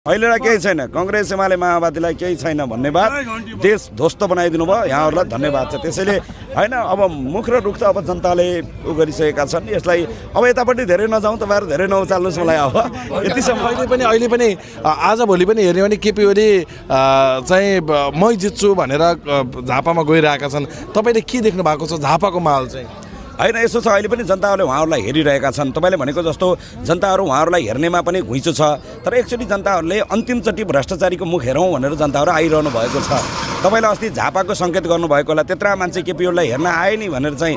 अहिलेलाई केही छैन, कांग्रेस एमाले माओवादीलाई केही छैन भन्ने बात देश ध्वस्त बनाइदिनु भयो। यहाँहरूलाई धन्यवाद छ। त्यसैले हैन, अब मुख र रुख त अब जनताले उ गरिसकेका छन्। यसलाई अब यतापट्टि धेरै नजाउँ, तपाईँहरू धेरै नउचाल्नुहोस् मलाई। अब यतिसम्म अहिले पनि आज भोलि पनि हेर्ने भने केपी ओली चाहिँ मै जित्छु भनेर झापामा गइरहेका छन्। तपाईँले के देख्नु भएको छ झापाको माहौल चाहिँ? हैन, यसो छ, अहिले पनि जनताहरूले उहाँहरूलाई हेरिरहेका छन्। तपाईँले भनेको जस्तो जनताहरू उहाँहरूलाई हेर्नेमा पनि घुइँचो छ। तर एक्चुअली जनताहरूले अन्तिमचोटि भ्रष्टाचारीको मुख हेरौँ भनेर जनताहरू आइरहनु भएको छ। तपाईँले अस्ति झापाको सङ्केत गर्नुभएको होला, त्यत्रा मान्छे केपी ओलीलाई हेर्न आए नि भनेर चाहिँ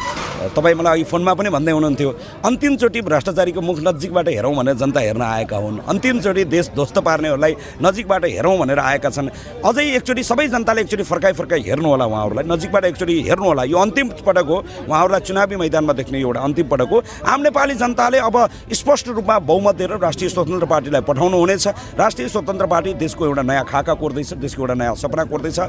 तपाईँ मलाई अघि फोनमा पनि भन्दै हुनुहुन्थ्यो। अन्तिमचोटि भ्रष्टाचारीको मुख नजिकबाट हेरौँ भनेर जनता हेर्न आएका हुन्। अन्तिमचोटि देश ध्वस्त पार्नेहरूलाई नजिकबाट हेरौँ भनेर आएका छन्। अझै एकचोटि सबै जनताले एकचोटि फर्काइ हेर्नु होला, उहाँहरूलाई नजिकबाट एकचोटि हेर्नु होला। यो अन्तिम पटक हो उहाँहरूलाई चुनावी मैदानमा देख्ने एउटा अन्तिम पटक हो। आम नेपाली जनताले अब स्पष्ट रूपमा बहुमत दिएर राष्ट्रिय स्वतन्त्र पार्टीलाई पठाउनु हुनेछ। राष्ट्रिय स्वतन्त्र पार्टी देशको एउटा नयाँ खाका कोर्दैछ, देशको एउटा नयाँ सपना कोर्दैछ।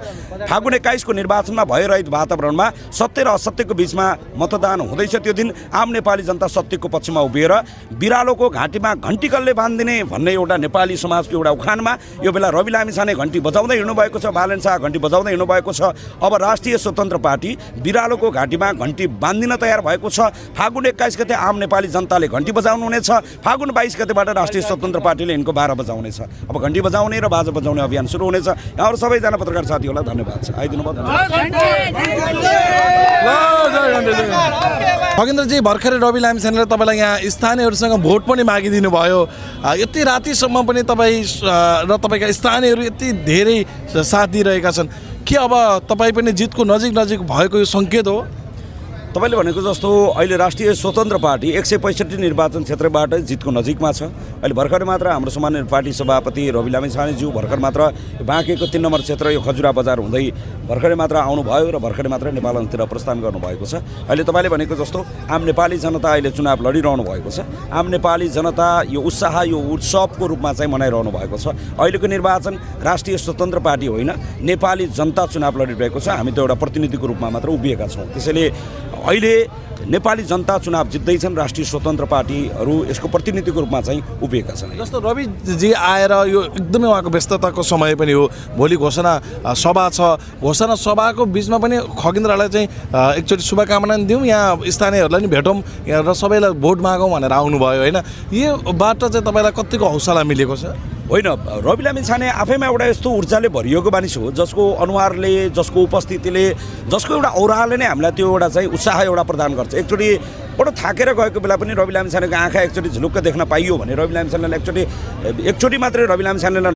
फागुन 21 को निर्वाचनमा भइरहेको वातावरणमा सत्य र असत्यको बीचमा मतदान हुँदैछ। त्यो दिन आम नेपाली जनता सत्यको पक्षमा उभिएर बिरालोको घाँटीमा घन्टी कसले बाँधिदिने भन्ने एउटा नेपाली समाजको एउटा उखानमा यो बेला रवि लामिछाने घन्टी बजाउँदै हिँड्नु भएको छ, बालन शाह घन्टी बजाउँदै हिँड्नु भएको छ। अब राष्ट्रिय स्वतन्त्र पार्टी बिरालोको घाँटीमा घन्टी बाँधिन तयार भएको छ। फागुन 21 गते आम नेपाली जनताले घन्टी बजाउनु हुनेछ। फागुन 22 गतेबाट राष्ट्रिय स्वतन्त्र पार्टीले यिनको बारा बजाउनेछ। अब घन्टी बजाउने र बाजा बजाउने अभियान सुरु हुनेछ। यहाँहरू सबैजना पत्रकार साथीहरूलाई धन्यवाद छ, आइदिनु भयो। खगेन्द्रजी, भर्खरै रवि लामिछानेले तपाईँलाई यहाँ स्थानीयहरूसँग भोट पनि मागिदिनु भयो। यति रातिसम्म पनि तपाईँ र तपाईँका स्थानीयहरू यति धेरै साथ दिइरहेका छन्। के अब तपाईँ पनि जितको नजिक भएको यो सङ्केत हो? तपाईँले भनेको जस्तो अहिले राष्ट्रिय स्वतन्त्र पार्टी 165 निर्वाचन क्षेत्रबाट जितको नजिकमा छ। अहिले भर्खरै मात्र हाम्रो सामान्य पार्टी सभापति रवि लामिछानेज्यू भर्खर मात्र बाँकेको 3 नम्बर क्षेत्र यो खजुरा बजार हुँदै भर्खरै मात्र आउनुभयो र भर्खरै मात्र नेपालतिर प्रस्थान गर्नुभएको छ। अहिले तपाईँले भनेको जस्तो आम नेपाली जनता अहिले चुनाव लडिरहनु भएको छ। आम नेपाली जनता यो उत्साह, यो उत्सवको रूपमा चाहिँ मनाइरहनु भएको छ। अहिलेको निर्वाचन राष्ट्रिय स्वतन्त्र पार्टी होइन, नेपाली जनता चुनाव लडिरहेको छ। हामी त एउटा प्रतिनिधिको रूपमा मात्र उभिएका छौँ। त्यसैले अहिले नेपाली जनता चुनाव जित्दैछन्। राष्ट्रिय स्वतन्त्र पार्टीहरू यसको प्रतिनिधिको रूपमा चाहिँ उभिएका छन्। जस्तो रविजी आएर यो एकदमै उहाँको व्यस्तताको समय पनि हो, भोलि घोषणा सभा छ। घोषणा सभाको बिचमा पनि खगेन्द्रलाई चाहिँ एकचोटि शुभकामना दिउँ, यहाँ स्थानीयहरूलाई नि भेटौँ र सबैलाई भोट मागौँ भनेर आउनुभयो होइन? यो बाटो चाहिँ तपाईँलाई कतिको हौसला मिलेको छ? होइन, रवि लामिछाने आफैमा एउटा यस्तो ऊर्जाले भरिएको मानिस हो जसको अनुहारले, जसको उपस्थितिले, जसको एउटा औराले नै हामीलाई त्यो एउटा चाहिँ उत्साह एउटा प्रदान गर्छ। एकचोटि बडो थाकेर गएको बेला पनि रवि लामिछानेको आँखा एकचोटि झुलुक्क देख्न पाइयो भने रवि लामिछानेलाई एकचोटि मात्रै रवि लामिछानेलाई